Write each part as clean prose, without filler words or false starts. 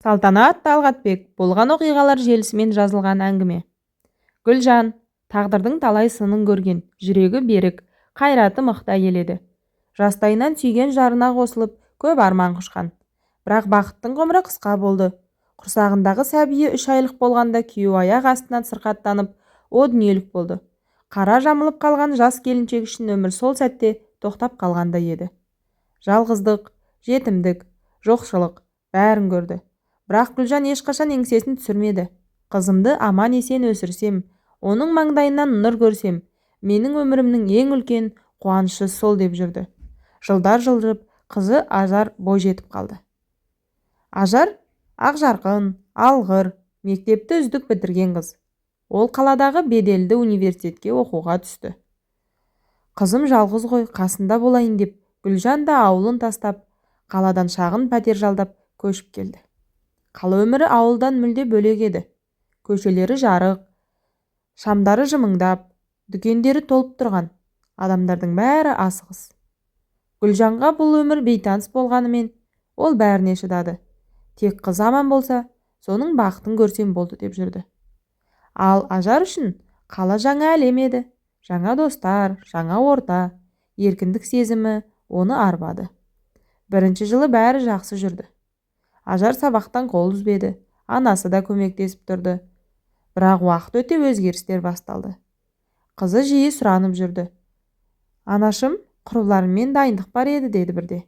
Салтанат Талғатбек. Болған оқиғалар желісімен жазылған әңгіме. Гүлжан тағдырдың талай сынын көрген, жүрегі берік, қайраты мықты әйел еді. Жастайынан сүйген жарына қосылып, көп арман құшқан. Бірақ бақыттың ғұмыры қысқа болды. Құрсағындағы сәбиі 3 айлық болғанда күйеуі аяқ астынан сырқаттанып, о дүниелік болды. Қара жамылып қалған жас келіншек үшін өмір сол сәтте тоқтап қалғандай еді. Жалғыздық, жетімдік, жоқшылық бәрін көрді. Бірақ Гүлжан ешқашан еңсесін түсірмеді. Қызымды аман-есен өсірсем, оның маңдайынан нұр көрсем, менің өмірімнің ең үлкен қуанышы сол деп жүрді. Жылдар жылжып, қызы Ажар бой жетіп қалды. Ажар ақжарқын, алғыр, мектепті үздік бітірген қыз. Ол қаладағы беделді университетке оқуға түсті. Қызым жалғыз ғой, қасында болайын деп Гүлжан да ауылын тастап, қаладан шағын пәтер жалдап көшіп келді. Қала өмірі ауылдан мүлде бөлек еді. Көшелері жарық, шамдары жымыңдап, дүкендері толып тұрған, адамдардың бәрі асығыс. Гүлжанға бұл өмір бейтаныс болғанымен, ол бәріне шыдады. Тек қызы аман болса, соның бақытын көрсем болды деп жүрді. Ал Ажар үшін қала жаңа әлем еді. Жаңа достар, жаңа орта, еркіндік сезімі оны арбады. Бірінші жылы бәрі жақсы жүрді. Ажар сабақтан қол үзбеді, анасы да көмектесіп тұрды. Бірақ уақыт өте өзгерістер басталды. Қызы жиі сұранып жүрді. Анашым, құрбыларыммен дайындық бар еді, деді бірде.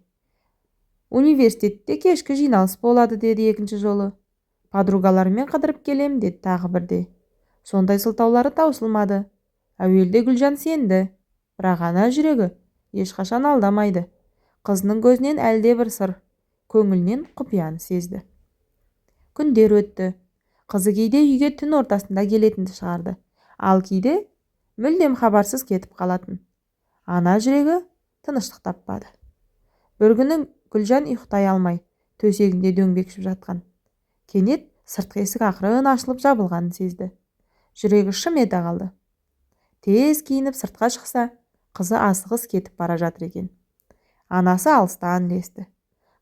Университетте кешкі жиналыс болады, деді екінші жолы. Подругаларыммен қыдырып келем, деді тағы бірде. Сондай сылтаулары таусылмады. Әуелде Гүлжан сенді, бірақ ана жүрегі ешқашан алдамайды. Қызының көзінен әлде бір сыр, көңілінен құпияны сезді. Күндер өтті. Қызы кейде үйге түн ортасында келетінді шығарды, ал кейде мүлдем хабарсыз кетіп қалатын. Ана жүрегі тыныштық таппады. Бір күні Гүлжан ұйықтай алмай, төсегінде дөңбекшіп жатқан. Кенет сыртқы есік ақырын ашылып жабылғанын сезді. Жүрегі шым ете қалды. Тез киініп сыртқа шықса, қызы асығыс кетіп бара жатыр екен. Анасы алыстан ілесті.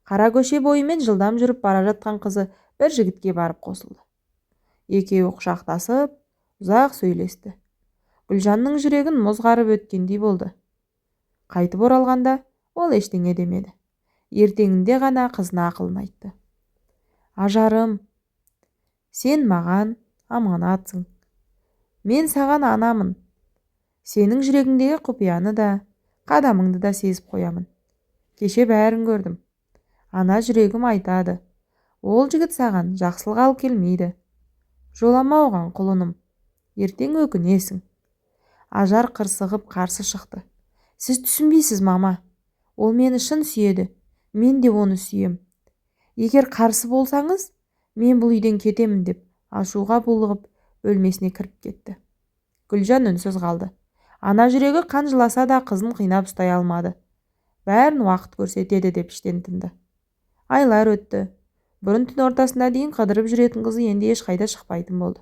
Қара көше бойымен жылдам жүріп бара жатқан қызы бір жігітке барып қосылды. Екеуі құшақтасып, ұзақ сөйлесті. Гүлжанның жүрегін мұз қарып өткендей болды. Қайтып оралғанда ол ештеңе демеді. Ертеңінде ғана қызына ақылын айтты. Ажарым, сен маған аманатсың. Мен саған анамын. Сенің жүрегіңдегі құпияны да, қадамыңды да сезіп қоямын. Кеше бәрін көрдім. Ана жүрегім айтады. Ол жігіт саған жақсылық алып келмейді. Жолама оған, құлыным. Ертең өкінесің. Ажар қырсығып қарсы шықты. Сіз түсінбейсіз, мама. Ол мені шын сүйеді. Мен де оны сүйем. Егер қарсы болсаңыз, мен бұл үйден кетемін деп ашуға булығып бөлмесіне кіріп кетті. Гүлжан үнсіз қалды. Ана жүрегі қан жыласа да қызын қинап ұстай алмады. Бәрін уақыт көрсетеді деп іштен тынды. Айлар өтті. Бұрын түн ортасына дейін қыдырып жүретін қызы енді ешқайда шықпайтын болды.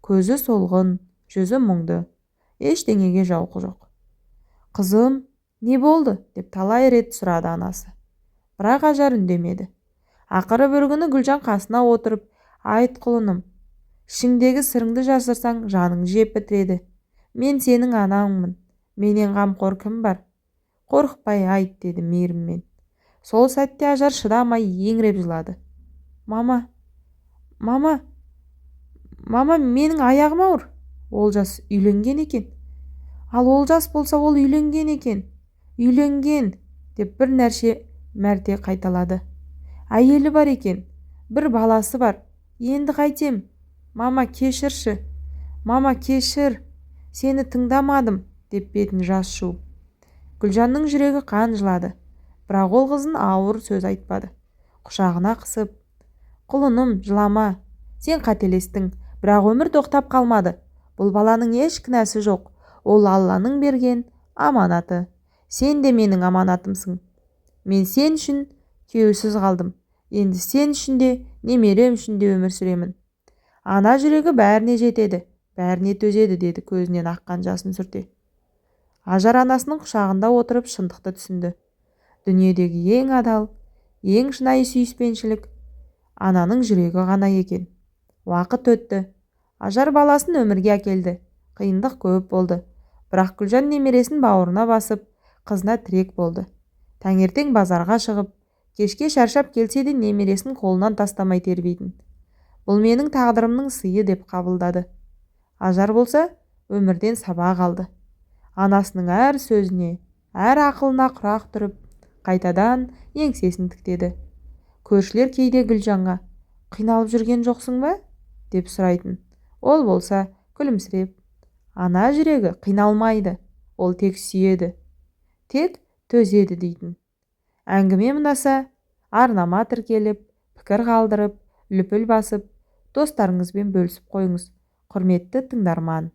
Көзі солғын, жүзі мұңды. Ештеңеге жауқы жоқ. Қызым, не болды? деп талай рет сұрады анасы. Бірақ Ажар үндемеді. Ақыры бір күні Гүлжан қасына отырып, айт құлыным, ішіңдегі сырыңды жасырсаң, жаның жеп бітіреді. Мен сенің анаңмын. Менен қамқор кім бар? Қорықпай айт, деді мейіріммен. Сол сәтте Ажар шыдамай еңіреп жылады. Мама, мама, мама, менің аяғым ауыр. Олжас үйленген екен. Ал Олжас болса, ол үйленген екен. Үйленген, деп бір нәрше мәрте қайталады. Әйелі бар екен, бір баласы бар. Енді қайтем? Мама, кешірші. Мама, кешір. Сені тыңдамадым, деп бетін жас жуып. Гүлжанның жүрегі қан жылады. Бірақ ол қызын ауыр сөз айтпады. Құшағына қысып, құлыным, жылама. Сен қателестің, бірақ өмір тоқтап қалмады. Бұл баланың еш кінәсі жоқ. Ол Алланың берген аманаты. Сен де менің аманатымсың. Мен сен үшін күйеусіз қалдым. Енді сен үшін де, немерем үшін де өмір сүремін. Ана жүрегі бәріне жетеді, бәріне төзеді, деді көзінен аққан жасын сүрте. Ажар анасының құшағында отырып шындықты түсінді. Дүниедегі ең адал, ең шынайы сүйіспеншілік Ананың жүрегі ғана екен. Уақыт өтті. Ажар баласын өмірге әкелді. Қиындық көп болды. Бірақ Гүлжан немересін бауырына басып, қызына тірек болды. Таңертең базарға шығып, кешке шаршап келсе де немересін қолынан тастамай тербейтін. Бұл менің тағдырымның сыйы деп қабылдады. Ажар болса, өмірден сабақ алды. Анасының әр сөзіне, әр ақылына құрақ түріп, қайтадан еңсесін тіктеді. Көршілер кейде Гүлжанға: "Қиналып жүрген жоқсың ба?" деп сұрайтын. Ол болса күлімсіреп: "Ана жүрегі қиналмайды, ол тек сүйеді, тек төзеді", – дейтін. Әңгіме ұнаса, арнама тіркеліп, пікір қалдырып, лүпіл басып, достарыңызбен бөлісіп қойыңыз, құрметті тыңдарман.